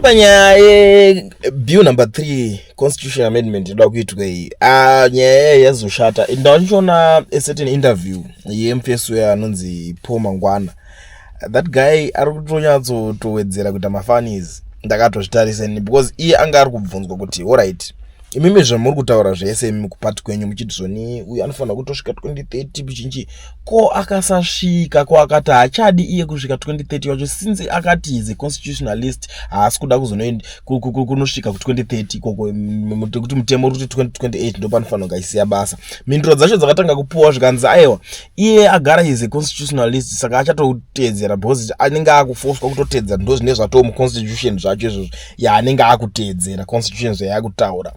Tiri panyaya yebill number 3, constitution amendment inoda kuitwa iyi. Ah, nyaya iyi yazoshata. Ndachiona a certain interview yemufesi uya anonzi Paul Mangwana. That guy ari kutonyatsotowedzera kuita mafunnies. Ndakatozvitarisa ini because iye anga ari kubvunzwa kuti alright, imimi zvamuri kutaura zvese imi kupati kwenyu muchiti zvoni uyu anofanira kutosvika 2030 pichinchi, ko akasasvika, ko akati haachadi iye kusvika 2030 wacho, since akati is a constitutionalist, haasi kuda kunosvika ku2030 ikoko, kuti mutemo uri kuti 2028 ndo panofanira kunge achisiya basa. Mhinduro dzacho dzakatanga kupuwa, zvikanzi aiwa, iye agara is a constitutionalist, saka achatotedzera because anenge akufoswa kutotedzera, ndo zvine zvatoo muconstitution zvacho izvozvo yaanenge akuteedzera constitution zvayakutaura.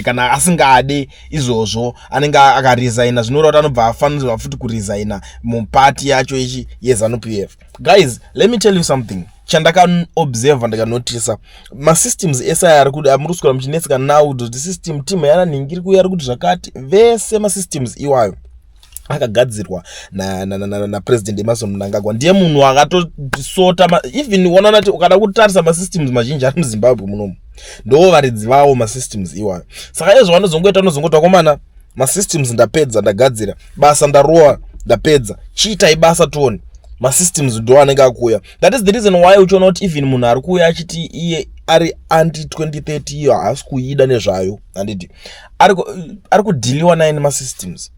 Kana asingade izvozvo anenge akaresigna, zvinoreva kuti anobva afanirwa futi kuresigna mupati yacho ichi yeZANU PF. Guys, let me tell you something chandakaobserva, ndikanotisa masystems ese aya ari kuti amuri kuswera muchinetseka now kuti system team yana nhingiri kuuya ari kuti zvakati, vese masystems iwayo akagadzirwa naPresident Emmerson Mnangagwa. Ndiye munhu akatosota. Even unoona kuti ukada kutarisa masystems mazhinji ari muZimbabwe munomu, ndo varidzi vawo masystems iwayo. Saka izvo vanozongoita, unozongoti vakomana, masystems ndapedza, ndagadzira basa, ndarowa, ndapedza, chiitai basa tione. Masystems ndo anenge akuuya. That is the reason why uchiona kuti even munhu ari kuuya achiti iye ari anti 2030 iyo, haasi kuida nezvayo, handiti ari kudhiliwa naye nemasystems.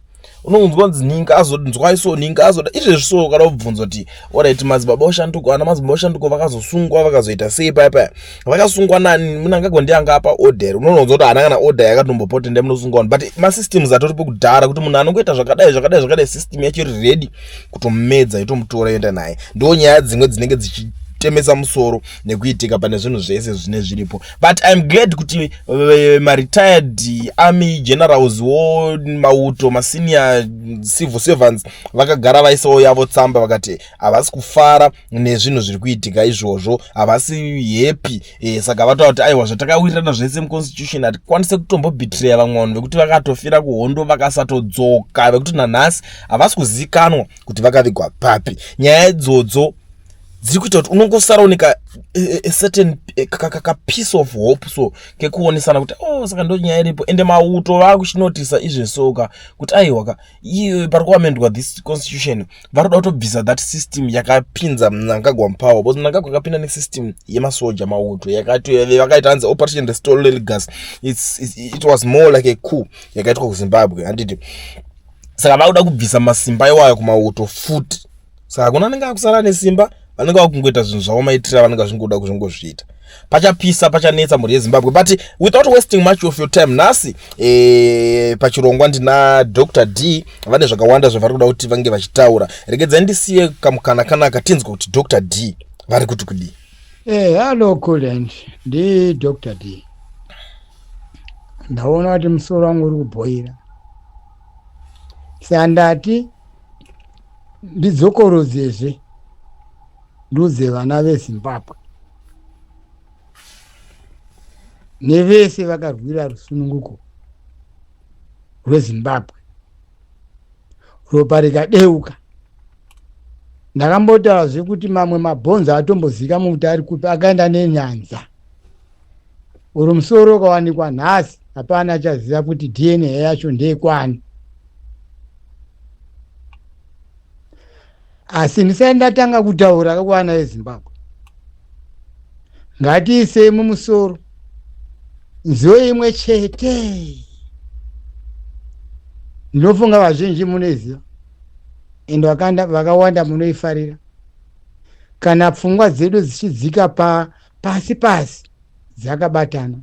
Unonzwa kunzi ninga azonzwai, so ninga azoda izvezvi. So ukada kubvunza kuti alright, madzibaba oshanduko, ana madzibaba oshanduko vakazosungwa, vakazoita sei paya paya, vakasungwa nani? Mnangagwa ndiye anga apa order. Unonzwa kuti haana kana order yakatombopota ende munosungwa vanhu, but masystems atoripo kudhara kuti munhu anongoita zvakadai, zvakadai, zvakadai, system yacho iri ready kutomedza, itomutora, yoenda naye. Ndo nyaya dzimwe dzinenge dzichitemesa musoro nekuitika pane zvinhu zvese zvine zviripo. But I'm glad kuti maretired army generals wo, mauto, masenior civil servants vakagara vaisawo yavo tsamba, vakati havasi kufara nezvinhu zviri kuitika izvozvo, havasi happy. Saka vataura kuti aiwa, zvatakawirirana zvese muconstitution, hatikwanise kutombobhitireya vamwe vanhu vekuti vakatofira kuhondo vakasatodzoka, vekuti nanhasi havasi kuzivikanwa kuti vakavigwa papi. Nyaya idzodzo dziri kuita kuti unongosara une a certain kapiece of hope, so kekuonesana kuti oh, saka ndo nyaya iripo. Ende mauto vakuchinotisa izvesoka kuti aiwa ka, iyo pari kuamendwa this constitution, vari kuda kutobvisa that system yakapinza Mnangagwa mupower, because Mnangagwa akapinda nesystem yemasoja, mauto, vakaita hanzi Operation Restore Legacy. It was more like a coup yakaitwa kuZimbabwe, handiti? Saka vakuda kubvisa masimba iwayo kumauto futi. Saka hakuna anenge akusara nesimba, vanenge vakungoita zvinhu zvavo maitiro avanenge vachingoda kuzvingozviita. Pachapisa, pachanetsa, mhuri yeZimbabwe. But without wasting much of your time, nhasi pachirongwa ndina Dr D, vane zvakawanda zvavari kuda kuti vange vachitaura. Regedzai ndisiye kamukana kanaka tinzwa kuti Dr D vari kuti kudii. Hello Kulent, ndi Dr D. Ndaona kuti musoro wangu uri kubhoira, sandati ndidzokorodzezve ndudze vana veZimbabwe nevese vakarwira rusununguko rweZimbabwe, ropa rikadeuka. Ndakambotaura zvekuti mamwe mabhonzo atombozika kuti ari kupi, akaenda nenyanza. Uri musoro ukawanikwa nhasi, hapana achaziva kuti DNA yacho ndeyekwani. Asi ndisati ndatanga kutaura kakwana yeZimbabwe, ngatiisei mumusoro nziyo imwe chete. Ndinofunga vazhinji munoiziva, ende vakawanda munoifarira. Kana pfungwa dzedu dzichidzika pa pasi pasi dzakabatana,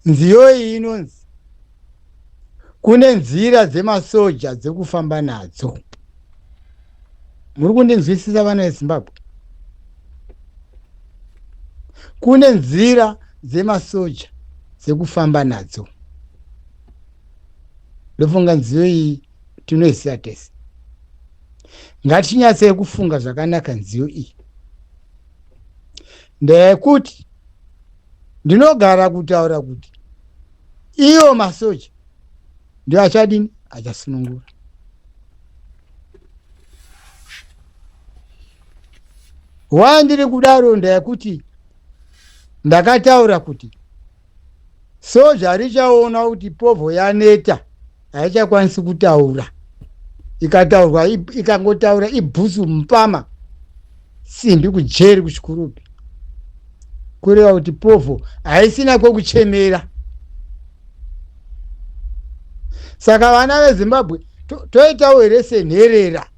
nziyo iyi inonzi kune nzira dzemasoja dzekufamba nadzo. Muri kundinzwisisa, vana veZimbabwe? Kune nzira dzemasoja dzekufamba nadzo. Ndofunga nziyo iyi tinoiziva tese. Ngatinyatsei kufunga zvakanaka. Nziyo iyi ndeyekuti ndinogara kutaura kuti iyo masoja ndio achadini, achasunungura. Why ndiri kudaro? Ndeyekuti Ndakataura kuti soja richaona kuti povho yaneta, haichakwanisi kutaura. Ikataurwa, ikangotaura ibhusu mupama simbi kujeri kuChikurubi, kureva kuti povho haisina kwekuchemera. Saka vana veZimbabwe, toitawo here senherera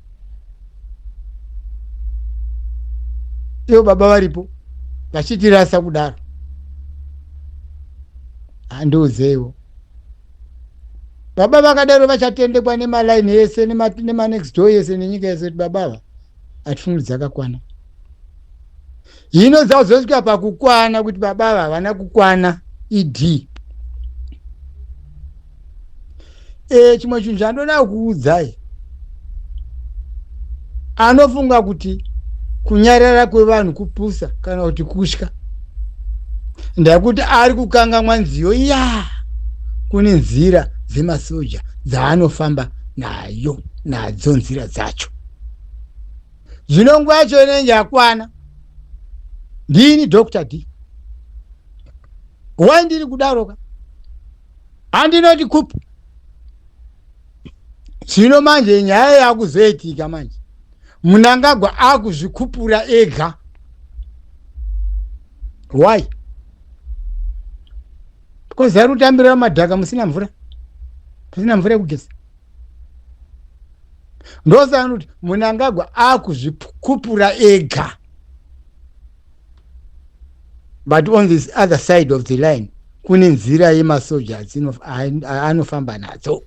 ivo baba varipo vachitirasa kudaro? Handiudzeiwo, baba vakadaro vachatendekwa nemalaini ese, nemanext door ese, nenyika yese kuti baba ava hatifungi dzakakwana. Hino dzazosvika pakukwana kuti baba ava havana kukwana. Ed chimwe chinhu chandoda kuudzai, anofunga kuti kunyarara kwevanhu kupusa kana kuti kutya, ndakuti ari kukangamwa nziyo iya. Kune nzira dzemasoja dzaanofamba nayo, nadzo nzira dzacho. Zvino nguva yacho inenge yakwana. Ndini Dr D. Wai ndiri kudaroka? Handinoti kupu. Zvino manje nyaya yakuzoitika manje, Munangagwa akuzvikupura ega. Why? Because ari kutambira madhaka musina mvura, pasina mvura yekugeza. Ndosaka kuti Munangagwa akuzvikupura ega. But on this other side of the line kune nzira yemasoja anofamba nadzo.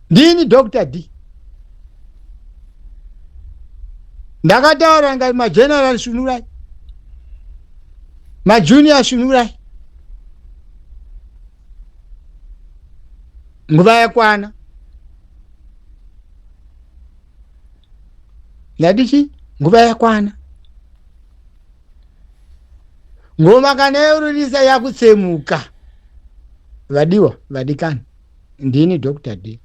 Ndini Dr D. Ndakataura ngati mageneral svunurai, majunior svunurai, nguva yakwana. Ndatichi nguva yakwana. Ngoma kana yorurisa yakutsemuka. Vadiwa, vadikani, ndini Dr D.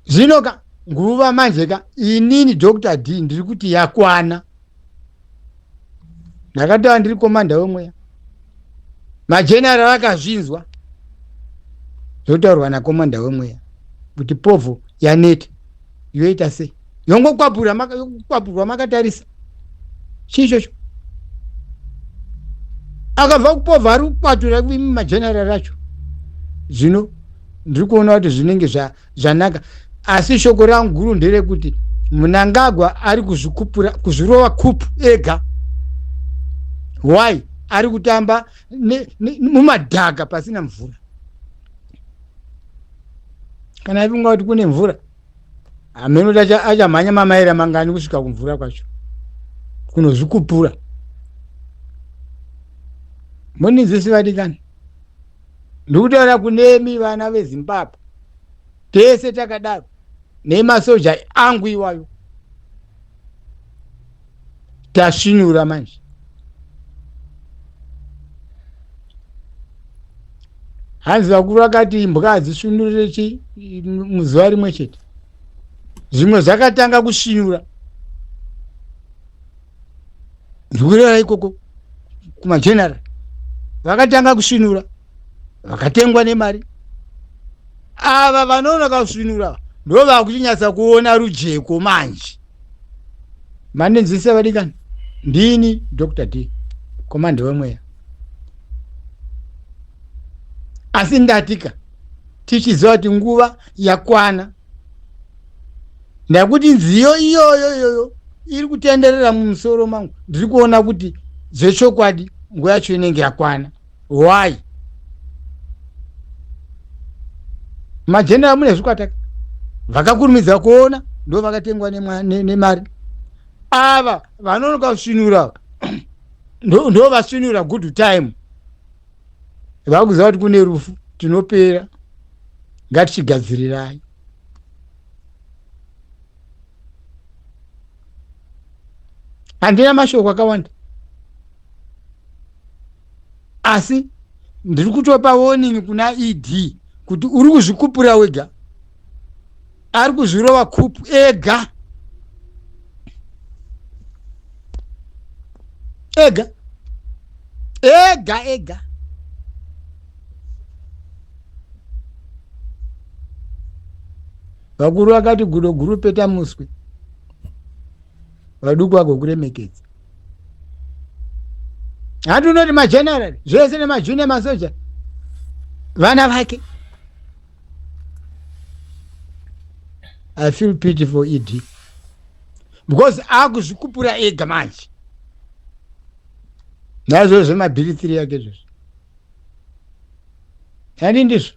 Zvino ka nguva manje ka, inini Dr D ndiri kuti yakwana. Ndakataura ndiri commander wemweya. Mageneral akazvinzwa zvotaurwa nacommander wemweya kuti povho yaneta, yoita sei? Yongokwapura, yokwapurwa makatarisa. Chii ichocho? Akabva kupovha ari kukwatura mageneral acho. Zvino ndiri kuona kuti zvinenge zvanaka, asi shoko rangu guru nderekuti Munangagwa ari kuzvikupura, kuzvirova kupu ega. Why? Ari kutamba mumadhaka pasina mvura. Kana aifunga kuti kune mvura, hameno kuti achamhanya mamaira mangani kusvika kumvura kwacho kunozvikupura. Muninzisi vadikani, ndikutaura kunemi vana veZimbabwe tese takadaro nemasoja angu iwayo. Tasvinura manje. Hanzi vakuru vakati imbwa hadzisvinurire chi muzuva rimwe chete. Zvimwe zvakatanga kusvinura, ndikureva ikoko kumageneral vakatanga kusvinura, vakatengwa nemari. Ava vanoona kusvinura ndo vakuchinyatsa kuona rujeko manje. Mandinzwisa vadikani, ndini Dr D, commander wemweya. Asi ndatika tichiziva kuti nguva yakwana, ndakuti nziyo iyoyo iyoyo iri kutenderera mumusoro mangu. Ndiri kuona kuti zvechokwadi nguva yacho inenge yakwana. Why? Majenera mune zvikwata vakakurumidza kuona ndo vakatengwa nemari. Ava vanonoka kusvinura ndo vasvinura good time, vakuziva kuti kune rufu, tinopera, ngatichigadzirirai. Handina mashoko akawanda, asi ndiri kutopa warning kuna ED kuti uri kuzvikupura wega. Ari kuzvirova kupu ega. Ega ega ega. Vakuru vakati gudo guru peta muswe, vaduku vagokuremekedza. Handi unoti mageneral zvese nemajunior masoja vana vake. I feel pity for ED because akuzvikupura ega manje nazvo zvemabhirithiri yake izvozvo handi ndizvo.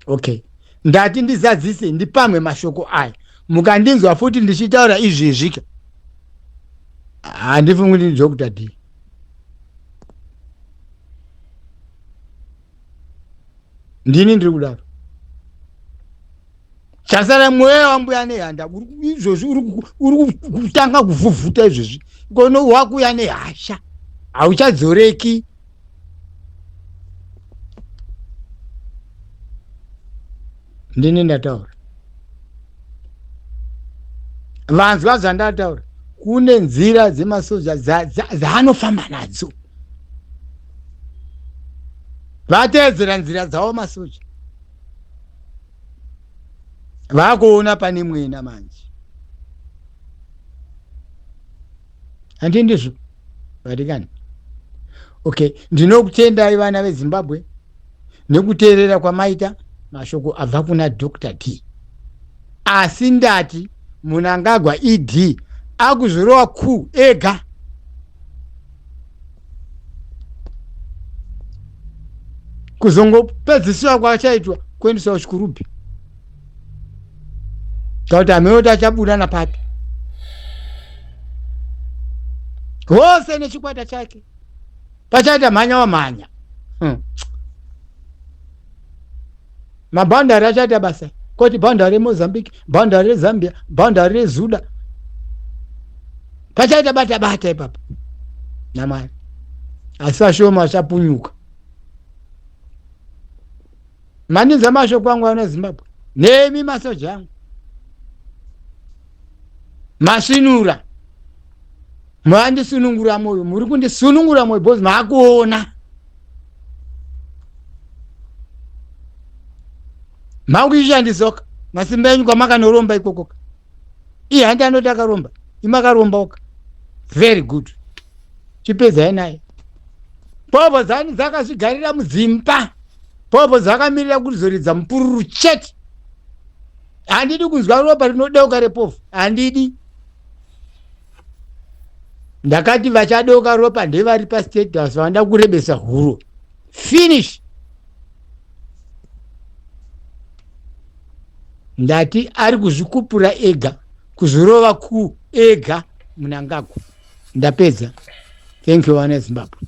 Okay, ndati ndizadzise ndipamwe mashoko aya. Mukandinzwa futi ndichitaura izvezvika, handifungi kuti ndidoctor D. Ndini ndiri kudaro. Chasara mweya wambuya nehanda izvozvi uri kutanga kuvhuvhuta izvezvi, kono wakuya nehasha, hauchadzoreki. Ndini ndataura, vanzwa zvandataura. Kune nzira dzemasoja dzaanofamba nadzo, vateedzera nzira dzavo masoja, vakuona pane mwena manje. Handi ndizvo vadikani? Okay, ndinokutendai vana veZimbabwe nekuteerera kwamaita mashoko abva kuna Dr D. Asi ndati Munangagwa ED akuzvirowa ku ega. Kuzongopedzisiwa kwachaitwa kuendeswa kuchikurubhi, kakuti hameno achabuda napapi hose nechikwata chake, pachaita mhanya wamhanya. Mabhandari achaita basa koti bhandari reMozambique, bhandari reZambia, bhandari reZuda, pachaita bata bata ipapa namwari, asi vashoma vachapunyuka. Mandinza mashoko angu ana Zimbabwe nemi masoja angu masvinura, mandisunungura moyo, muri kundisunungura moyo because maakuona makuishandisoka masimba enyu kwamakanoromba ikokoka. Iye handi anoti akaromba, imakarombaoka. Very good, chipedzai naye. Popo dzani dzakazvigarira mudzimba, popo dzakamirira kuzoridza mupururu chete. Handidi kunzwa ropa rinodeuka repofu, handidi. Ndakati vachadeuka ropa ndevari pastate house, vanoda kurebesa huro. Finish. Ndati ari kuzvikupura ega, kuzvirova ku ega Munangagwa. Ndapedza. Thank you vana Zimbabwe.